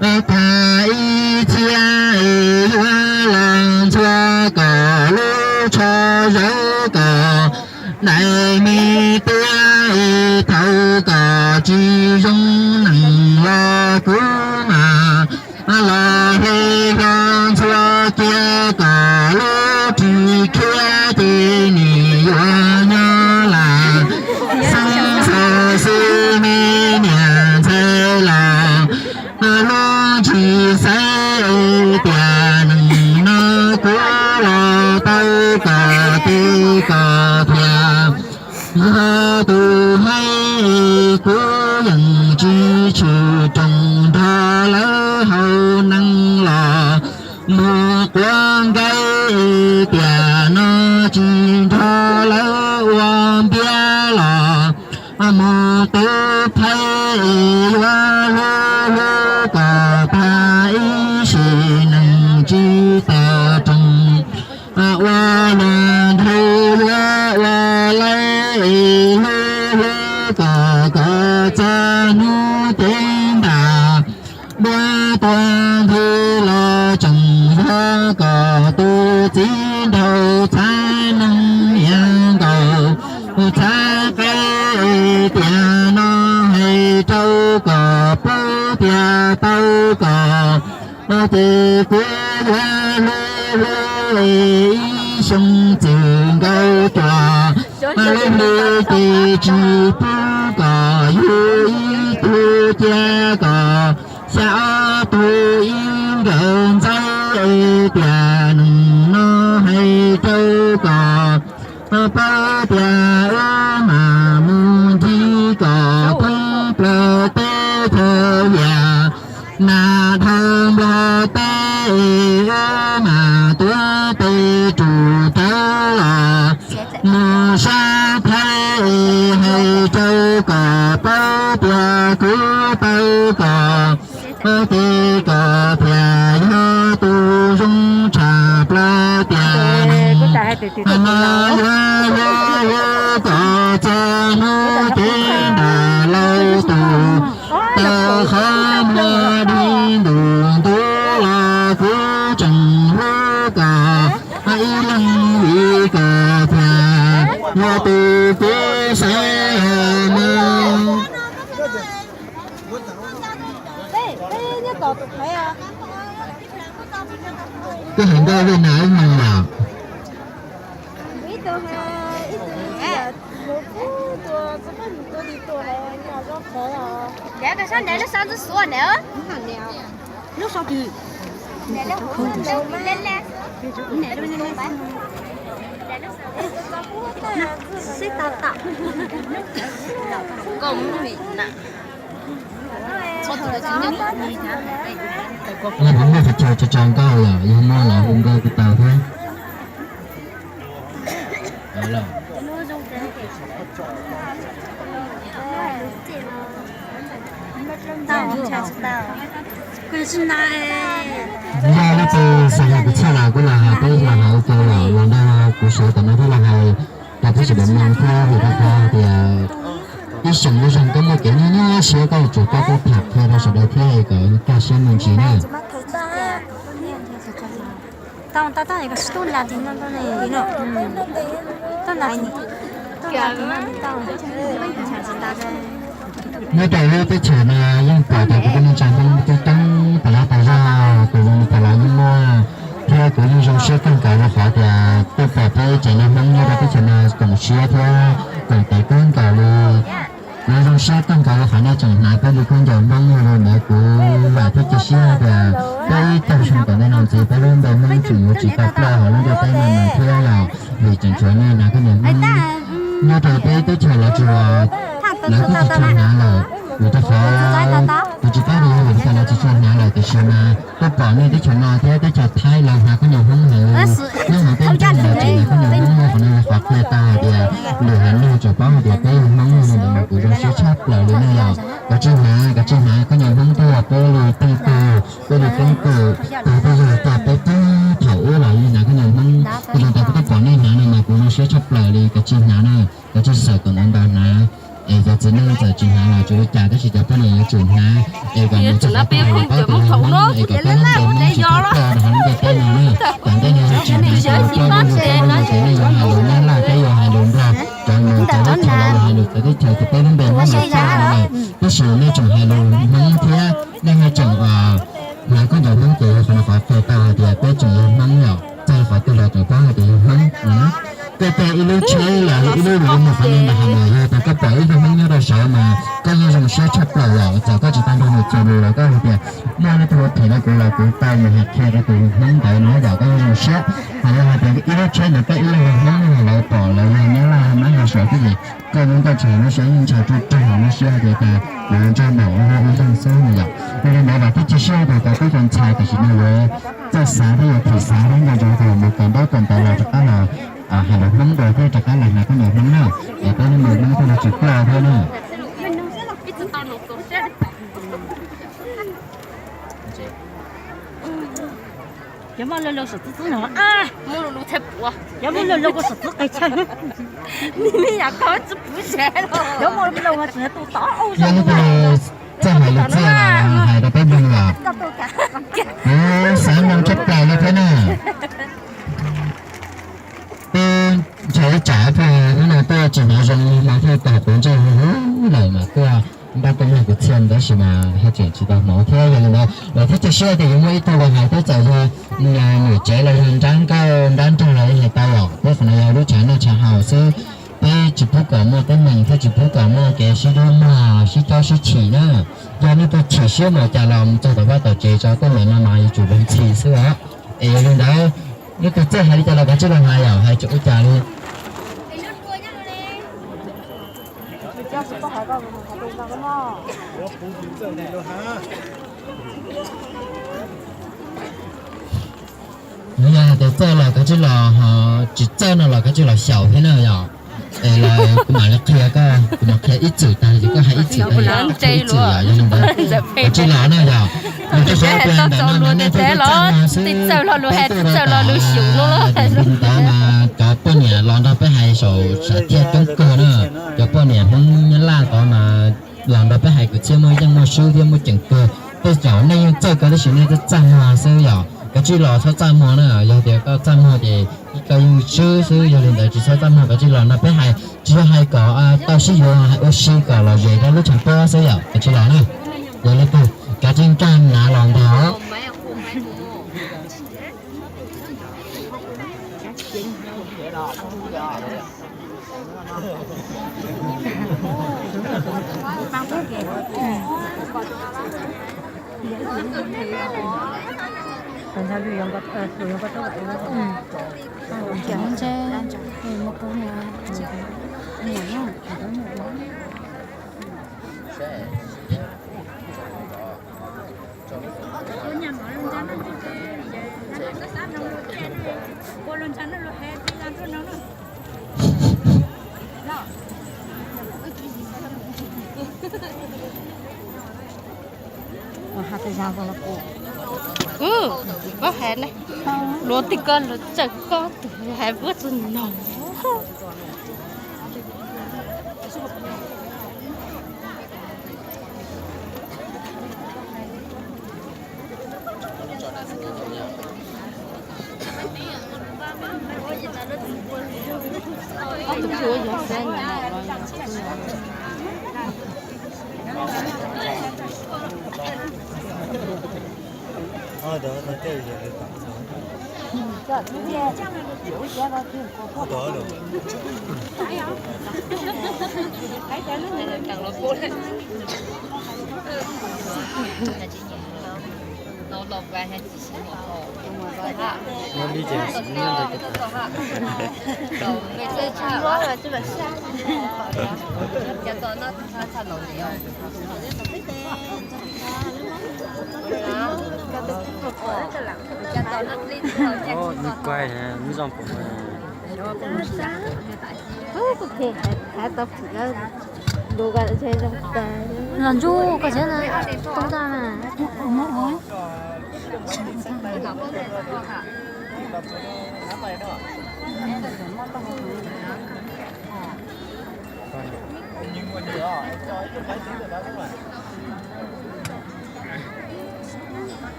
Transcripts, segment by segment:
Tag ib txhiab yuav los ntxhua kom lub tsho zawv kom daim me tiab, thaum kom tsis zoo neej los kuv mam los hle hlo ntxhua kiag kom lub ris khiav ces nim yuav nyob lam xeeb xaus xwb me niam ntxhais los. Lub ntsis xaiv tias neej no kuv los tau kom tes kom thiab. Yog tus haib kuv yeej tsis tshwm rooj nrog lawv haus neeg los mus quav nkaus tias no tsis nrog lawv ua npiab los mus tub thaib yuav hlub hlub kom tag ib sim neej tsis tawm rooj ua luag nrhau yuav ua laib hlub hlub kom kom txog hnub tev nram duab tuag nthi los tseem yog kom tus txiv nraug txhab neeg niam nkaus txhab qaib tias no hais rau kom paub tias tau kom ces kuv yuav hlub hlub ib xyoo txwm nkaus cuam lub hli ces tsis pub kom yug ib tug cia kom xya ob tug ib nkawm ntxaib tias neej no hais rau kom paub tias wb mam mus ncig kom thoob plaws teb chaws Vias Nas dhau Nplog teb, wb mam tuav tes rub rawv los mus sab Thaib, hais rau kom paub tias kuv tau kom ces kom thiaj yog tus zoo tshaj plaws tias no yuav yuav yuav kom txog hnub kev nram laus tus tau qhov muag dib ntus ntuj los kuv tseem hlub kom ib leeg vim kom thiaj yog tus kev xaiv mus. Koj hais nkauj Vij Nas ib moog los? Yog kuv muaj qhov chaw tso tso nkauj lawm, yog muaj los hu nkauj kuj tau thiab. Yog leej twg xav hais kwv txhiaj los kuj los hais, peb los hais ua ke lawm, los ntawm kuv sawv tom no thiab los hais rau peb sawv daws mloog thiab, vim rau qhov tias ib xyoos ib zaug koj muaj kev nyuaj nyuaj siab koj yuav tsum koj tuaj tham qhia rau sawv daws thiab kom kaj siab me ntsis na. Nyob rau lub teb chaws no yeej pom tias kuv tib neeg tsa Hmoob coob coob tas lab tas zog, kuv zoo li cas los yeej muaj, thiab kuv yeej zoo siab kawg nkaus rau qhov tias tuaj pom peb tsev neeg Hmoob nyob rau teb chaws no koom siab thiab koom tes kawg nkaus li. Kuv zoo siab kawg nkaus rau qhov nej tseem hnav peb li khaub ncaws Hmoob, yog li ntawd kuv vam thiab cia siab tias peb caug xyoo tom ntej no ntxiv peb lub npe Hmoob tseem yuav tsis tau ploj hauv lub ntiaj teb no mus thiab los vim tseem tshuav nej hnav khaub ncaws Hmoob. Nyob rau peb teb chaws lawv tsuas, lawv twb tsis tshua hnav lawm, vim rau qhov kuv tsis paub tias yog vim li cas lawv tsis tshua hnav lawm, tiam sis mas tuaj pom nej teb chaws no thiab teb chaws Thaib lawv hnav khaub ncaws Hmoob heev li. Nyob hauv peb nroog lawv tseem hnav khaub ncaws Hmoob, qhov no yog qhov qhia tau hais tias lwm haiv neeg tseem paub hais tias peb yog Hmoob, yog li ntawd mas kuv zoo siab tshaj plaws li nej yom. Kav tsij hnav, kav tsij hnav khaub ncaws Hmoob thiab peb li teej tug, peb li teeb kwm, tug twg yog coj peb tag thaum ub los yeej hnav khaub ncaws Hmoob, yog li ntawd kuv tuaj pom nej hnav no mas kuv zoo siab tshaj plaws li, kav tsij hnav na, kav tsij xaws kom ntau ntau hnav. Es cov txiv neej txawm tsis hnav los tsis ua cas, tab sis cov poj niam yuav tsum hnav es kom mus txog qhov twg los paub tias yog Hmoob, es kom peb lub npe Hmoob tsis txhob ploj rau hauv lub npe Hmoob no. Cov ntej no yog tsis hnav ces yuav ploj lub npe Hmoob no, ces nej yuav hais lus Nyab Laj, peb yuav hais lus Nplog, cov Hmoob cov teb chaws los yuav hais lus cov teb chaws, ces peb lub npe Hmoob no txhob ploj no. Tab sis nej tseem hais lus Hmoob thiab nej ho tseem hnav khaub ncaws Hmoob ces yog qhov no qhov qhia tau hais tias peb tseem yog Hmoob yom, txog qhov twg los tseem paub hais tias yog Hmoob no na. Koj tau ib lub tsheb los yog ib lub luv mus qhov no nram hav no, yog tias koj pom ib tug Hmoob nyob rau saud mas koj yeej zoo siab tshaj plaws yom. Txawm koj tsis tau nrog nws txuas lus los koj hais tias muaj leej twg ua phem rau kuv los kuv tau mus hais qhia rau tus Hmoob ntawd no yom, koj yeej zoo siab. Hais yog hais tias ib lub tsheb ntawd koj ib leeg yog Hmoob, yog lawv pom lawv yog Nyab Laj Mab yog saud xwb ces koj lub ncauj tsis hauv lub siab, yeej ntshav ruj ruj hauv lub siab hais tias tas kuv ntsej muag ua ua ntej xwb no yom. Yog li ntawd los thiab cia siab tias cov tub cov ntxhais tam sim no yuav txawj xav thiab yuav thim xav thiab nco ntsoov tias mus kawm ntaub kawm ntawv los rov qab los hais lus Hmoob dua thiab rov qab los hnav khaub ncaws Hmoob na, es peb lub npe Hmoob thiaj li tsis ploj thiab na. Yuav muaj lawv lawv saum txwb txwb no, yuav muaj lawv lawv saum txwb qe chaw, yuav muaj lawv tsis tu tod. Yog li tus txawj hais lus txiaj los hais rau peb mloog los. Kuv xav mloog tshaj plaws li thiab na. Peb ntshaw ib tsam pheej hnub no tuaj tsis hnov zoo li no thiaj tau kuv ntsej lawm mas tuaj npaj tuaj mloog kuv txiaj tab sis mas haj tseem tsis tau hnov thiab. Yog li ntawd los thiab cia siab tias yuav muaj ib tug los hais thiab, txawm yog niam tsev los yog nrab nkauj nrab nraug los yeej hais tau os. Peb qhov no yog lub tshav noj tshav haus xwb, peb tsis pub kom muaj teeb meem thiab tsis pub kom muaj kev sib dub muag sib cob sib chim na. Yog nej tus chim siab mus cas los mus txog tom vaj tom tsev tso, tej ntawm no mas yuav tsum luag ntxhi xwb os. Es yog li ntawd, nej tus txawj hais li cas los kav tsij los hais yom, hais tsis ua cas li. Yog hais tias txawj los kav tsij los, ho tsis txawj no los kav tsij los xyaum thiab na yom. Es los kuv mam li qhia koj, kuv mam qhia ib txwm tag ces koj hais ib txwm tag, ib txwm yom, yog li ntawd kav tsij los na yom. Nws twb qhov ua ntawm no mas nej thiaj txawj no xwb, peb tuaj rau tom ntawd mas cov poj niam los nrog peb hais saum sav thiaj coob kawg na. Cov poj niam Hmoob Nyab Laj tod mas los nrog peb hais kwv txhiaj muaj yeej muaj swb thiab muaj ceem kawg. Tej zaum nej yeej txawj kawg tab sis nej txaj muag xwb yom, kav tsij los txhob txaj muag na. Yog tias koj txaj muag ces koj yeej swb xwb. Yog li ntawd tsis txhob txaj muag, kav tsij los nrog peb hais, tsis yog hais kom tau sib yuav, hais ua si kom los ze rau lub tshav pob xwb yom, kav tsij los na. Yog li tus kav tsij nrog nav los ntag. Koj hais ne, luag twg koj luag txawj koj tus hais vuab txog no. Los ntsuj koj tsev na, tau tag na.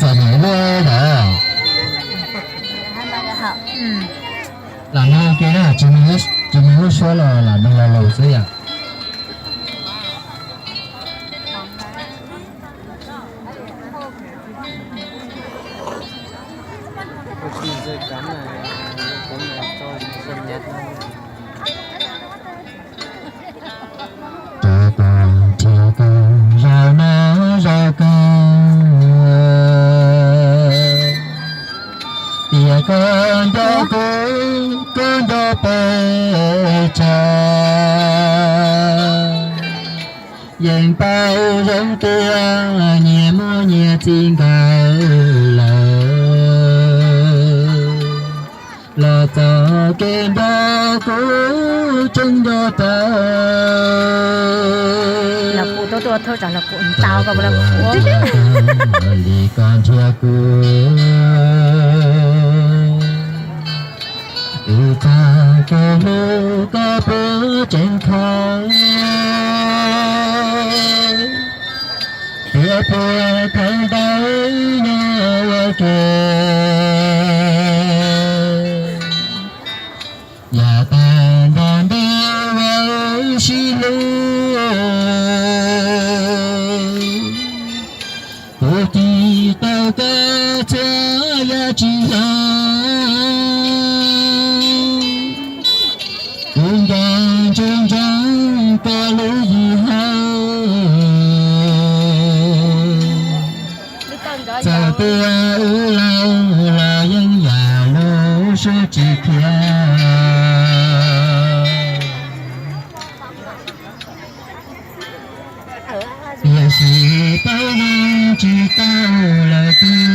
Txom nyem luaj lawm. Lam nug ke na, tsis muaj lub suab los lam nug los laus xwb yom. Rov tos nrhiav koj zaum no zaum kawg, tias koj nco kuv, koj nco pes tsawg. Yeej paub zoo tias nyias muaj nyias txiv nkawd lawm, los txoj kev nco kuv tseem nco tawv. Li koj nrhiav kuv, wb txoj kev hlub koj puas tseem khaws, thiab puas khaws ntau nyob ua ke. Yav tag nrho ntev uas wb sib hlub, kuv cim tau koj txhua yam txoj hlub, kuv nco ntsoov ntsoov koj lub yim hawm. Txawm tias wb laus los yeej yam lub suab tsis khiav, tiam sis paub zoo tsis tau lawm tiag.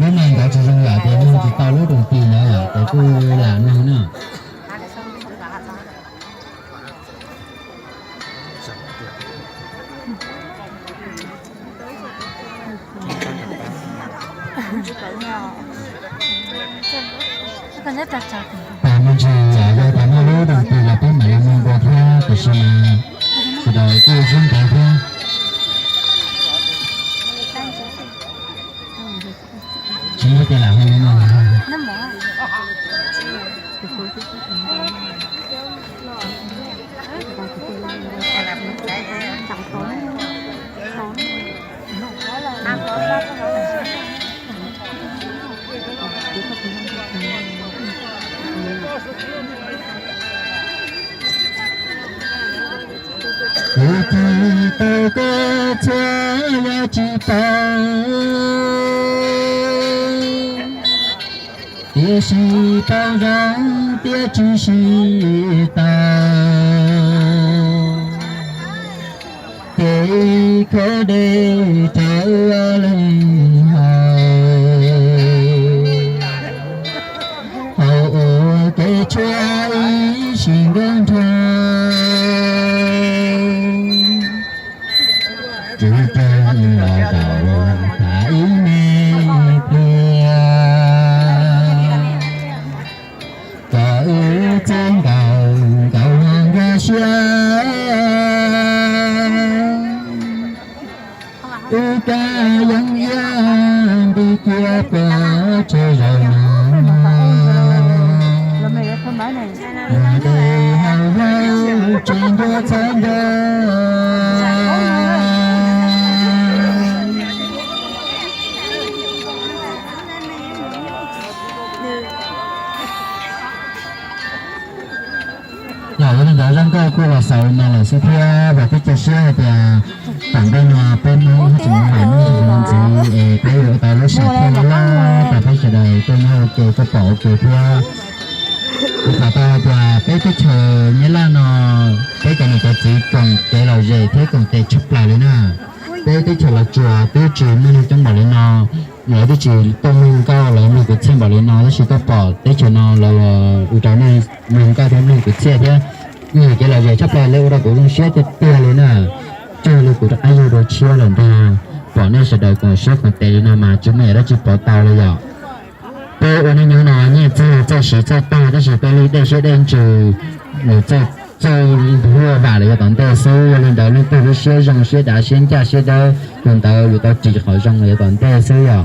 Lub neej nkawd tsis zoo yam tias nug tsis tau lub rooj tij ntawd yom, ces kuj lam nug na. Pab me ntsis yog yog tias muaj lub rooj tij los peb mam li nug dua thiab, tiam sis mas sawv daws kuj sib ntev thiab. Tsis muaj tej lam hu li no. Kuv cim tau koj txhua yam tsis tau, tiam sis paub zoo tias tsis sib tau. Ces ib khob dej rau wb leej haus, haus ua kev tshuav ib sim nkauj nraug. Tswv rog los zaum tham ib me pliag, kom wb txij nkaus nkaus nkag siab. Wb kab yeeb iab nti kiag puag tseg zaum no, de haus yawg tsis ntuag txhawb nrog. Yog ua li ntawd zaj nkauj kuj los xaus li no lawm xwb thiab, vam thiab cia siab hais tias Tam ntej no peb Hmoob tseem hais ntxiv es peb yuav ua tau lub sij hawm thiaj li laj tas peb sawv daws tuaj nyob ua ke tuaj pom ua ke thiab. Kuv tham tau hais tias peb teb chaws Nyab Laj no, peb cov niam cov txiv koom kev lom zem thiab koom tes tshaj plaws li na. Peb teb chaws Los Tsuas twb tsis muaj neeg coob npaum li no, lawv twb tsis tuaj mloog nkauj los mloog kwv txhiaj npaum li no, tab sis tuaj pom teb chaws no lawv ua rau neeg mloog nkauj thiab mloog kwv txhiaj thiab. Nyiam kev lom zem tshaj plaws li ua rau kuv zoo siab tiag tiag li na. Txawm li kuv rov qab yug dua tshiab lawm ntag, pom nej sawv daws koom siab koom tes li no mas tsis muaj yam dab tsi pov tau li yom. Peb ua neej nyob no nyiaj txiag txawj siv txawj tag tab sis peb li dej siab dej ntsws, nws txawj txawj ntug luaj vam los yav tom ntej xwb. Yog li ntawd leej twg lub siab zoo siab dav siab ncaj siab dawb tus ntawd yuav tau ris qhov zoo los yav tom ntej xwb yom.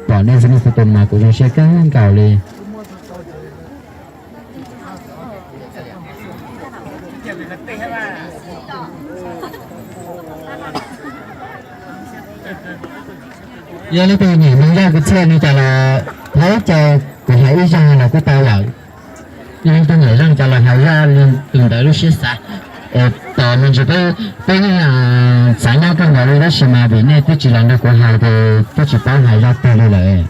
Pom nej xwb nej tus mas kuv zoo siab kawg nkaus li. Yog leej twg nyiam mloog zaj kwv txhiaj no cas los thov caw kuv hais ib zaj los kuj tau yom. Yog leej twg nyiam zaj cas los hais zaj li tus ntawd lub siab xav. Tos me ntsis peb, peb yeej xav nyob kawg nkaus li tab sis mas vim nej twb tsis los nrog kuv hais ces twb tsis paub hais zaj twg li lawm.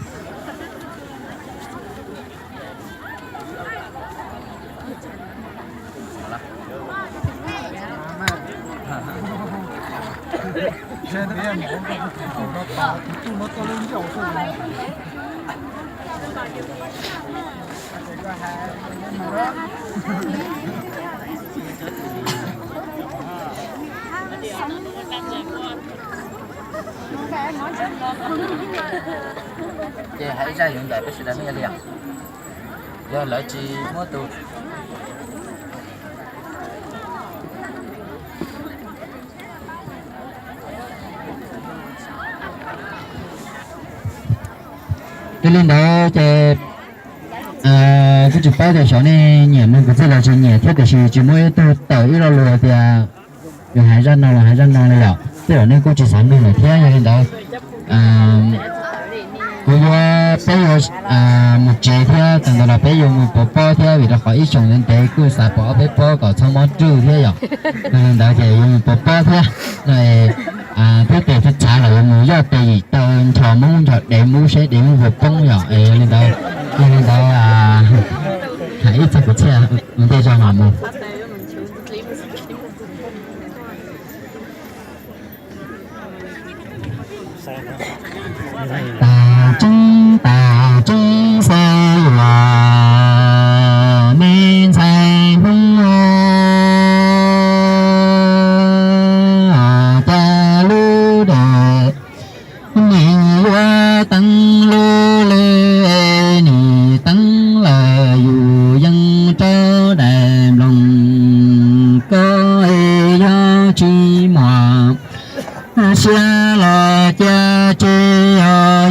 Ces hais zaj yoov ncaim peb sawv daws me li os. Yog lawv tsis muab tus Yog li ntawd ces kuj tsis paub tias xyov nej nyiam mloog kwv txhiaj los tsis nyiam thiab tiam sis tsis muaj ib tug tawm ib lo lus tias yuav hais zaj no los hais zaj no li yom. Tej zaum nej kuj tsis xav mloog lawm thiab. Yog li ntawd kuv yuav, peb yuav mus tsev thiab tag ntawd los peb yuav mus pov pob thiab vim rau qhov ib xyoos ntev ntev kuj xav pov ob peb pob kom txhob mob rwj thiab yom. Yog li ntawd ces yuav mus pov pob thiab no. Thiab tes txhav txhav los yuav mus yoj tes yim taw nrho Hmoob nrho dev Hmoob seb dev Hmoob puas poob yom. Yog li ntawd, yog li ntawd hais ib txog kwv txhiaj ua ntej zog mam mus. Tas tseeb tas tseeb xav yuav me ntxhais Hmoob, cas lub dais nim yuav teeb lub lw, nim teeb lawm yus yeej rau dais nploos. Koj yog tsis muaj siab los cia tseg,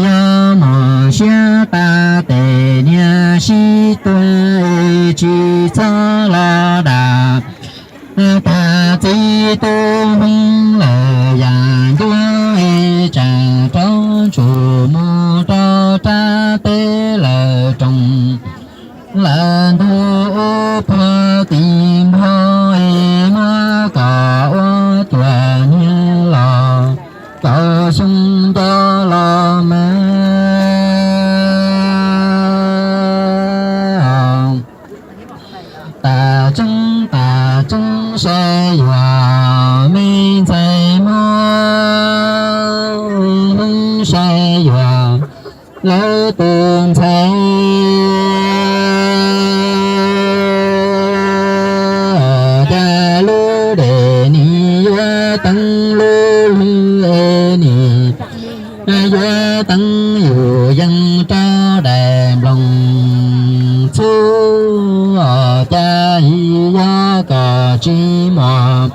yog muaj siab tas tes niag sib tuag, tsis txhob los dam. Tag txiv tub Hmoob lawm yam ncuab, tsam rov tsuas mus rau rab teb lawm roos. Lawm ntug ub puag tim npog, muab kom ua cuam niag los kaum xyoo nco los mas. Tas tseeb tas tseeb saib yuav me ntxhais Hmoob, saib yuav lawv tus ntxhais. Cas lub dais nim yuav teeb lub lw, nim yuav teeb yus yeej rau dais nploos txhub. Cas yog kom tsis muaj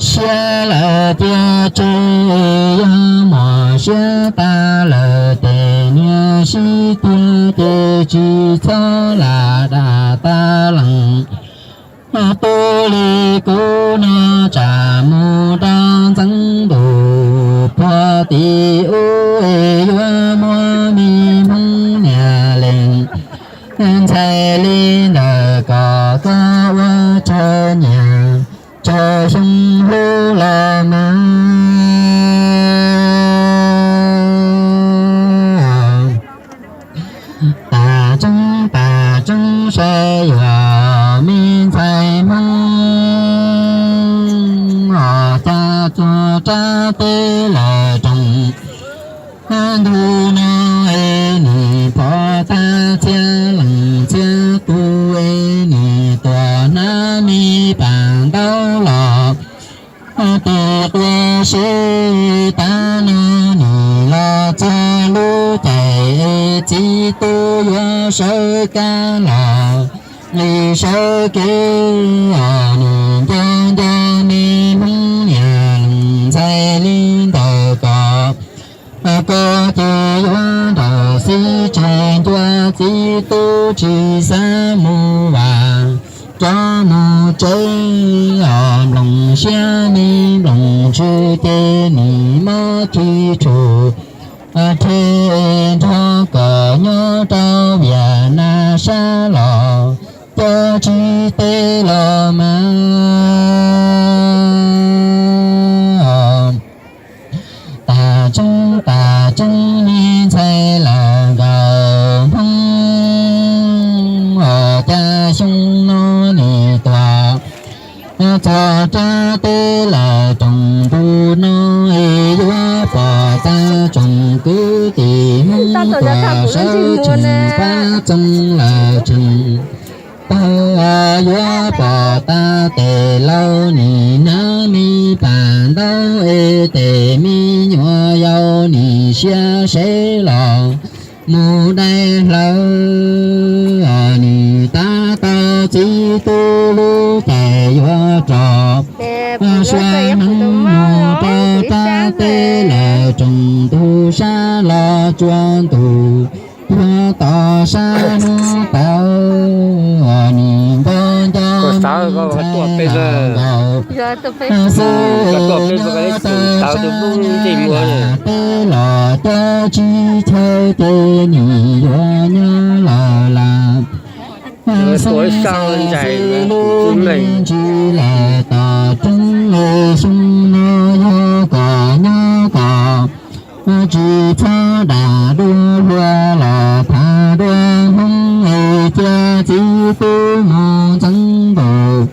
siab lawm cia tseg, yog muaj siab tas lawm tes niag sib tuag, ces tsis txhob lam dam tas lees. Tuag li kuv no tsam mus rau ntxeev ntuj puag tim ub, yuav muab me Hmoob niam leej ntxhais li ntawd kom koj ua tsawg niam tsawg xyoo hlub los mas. Tas tseeb tas tseeb saib yuav me ntxhais Hmoob, os cas txog rab teb lawm roog ntug no es nim pom tag txhia leej txhia tus es nim tuam hnab me pas ntaub los tes qia seb. Tav no nim los txog lub caij es txiv tub yuav sawv kab los li sawv kev, os nim nco nco me Hmoob niam leej ntxhais li ntawm ko. Koj ces yuav nraug xib tseg ncua txiv tub tsis xav mus vas rov mus tsev, os nplooj siab me nplooj ntsws ces nim mob khi tshum rhe nrog kom nyob rau Viaj Nam sab los cov tsis teb los mas. Tas tseeb tas tseeb me ntxhais lawm nkaus Hmoob, os cas xyoo no nim tuam txog rab teb lawm roog ntug no es yuav pom tag tsoom kwv tij Hmoob tuam sawv tsees pab txoog lawm tsees tawg, yuav pom tag tes laus nim hnab me pas ntaub es tes me nyuam yaus nim siab seb los mus dai hlawv, nim tab tau txiv tub lub caij yuav rov sua hneev mus rau rab teb lawm roog ntug sab los tsua ntus, yuav tom sab hnub tau nim nco nco me ntxhais nkaus xwb, nyob rau sab hnub teb los cov tsis chaw ces nim yuav nyob lawm lawm. Xeeb xeeb xws lub me ntsis lawm tom roob es xyoo no yog kom nyob kom tsis txhob dam dua hlua los tham dua Hmoob es cia txiv tub mus ntxeev nkaus.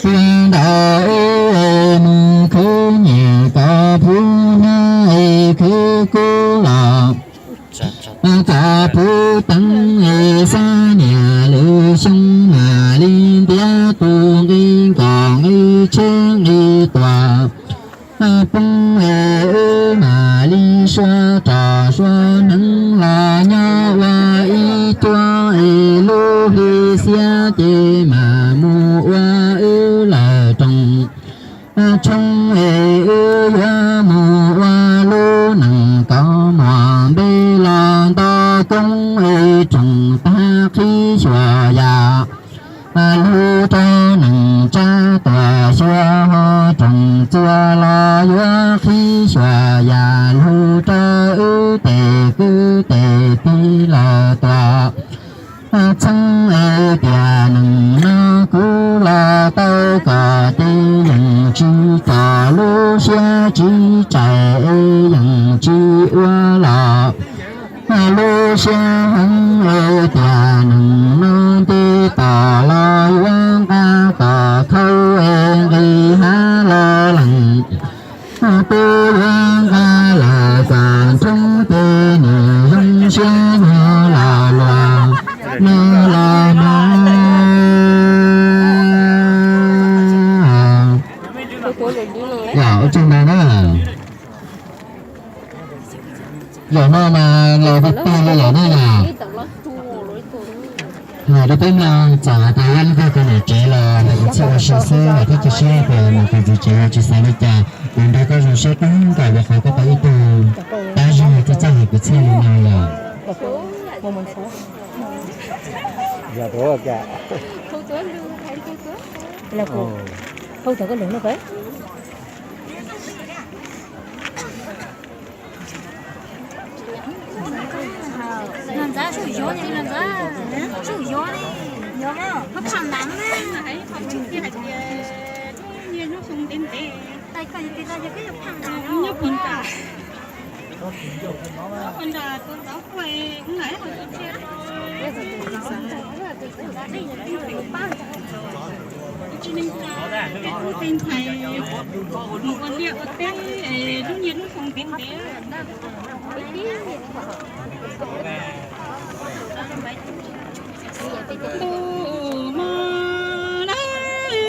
Tua ntawm wb es mus khwv nyiam kom puv hnab es khwv kub los kom puv teev es xab niam lwm xyoo mam li ntiav tus nqi nkaus nqi tsheb nqi tuam poob es wb mam li sua rog sua hneev los nyob ua ib cuab es lub hli xiab ces mam mus ua wb lawm roog tshoob es wb yuav mus ua lub neej kov muag npe los nto koob es tsoom tag qhib xyuas yam lug rau neej tsa tuam xyuas ho tsoom txuas los yuav qhib xyuas yam lug rau wb tes kwv tes tij lawm tuam txheeb es tias neej no kuv los tau kom ces yeej tsis txom lub siab tsis tsaim es yeej tsis ua los lub siab heev es tias neej no nce toj los yuav nqa kom khau es nqis hav los leej twb yuav nqa lawm kom nrhoob ces nim zoo siab nyuag los luag no los mas. Yog ua tsaug ntau na. Zaum no mas los tag li lawm na yom. Los rau peb mloog txog tas yog leej twg tus niam tsev los lawv kuj txhij ua si xwb, lawv thiaj cia siab tias nws tus txiv tsev yuav tsis xav li cas. Kuv nrog koj zoo siab kawg nkaus rau qhov koj tau ib tug dab zog txawj txawj hais kwv txhiaj li no yom. Los ntxab, sub yob li, los ntxab, sub yob li, yob mas, koj pham nab na. Nyob puag nram, puag nram tus ntxov kuj ua ntawd, tus ntxov kuj ua ntawd. Tsis neeg tsa, peb kuj tej ntxhais mus ua liaj ua teb, lub nyiaj lub xyoo ntev ntev. Tu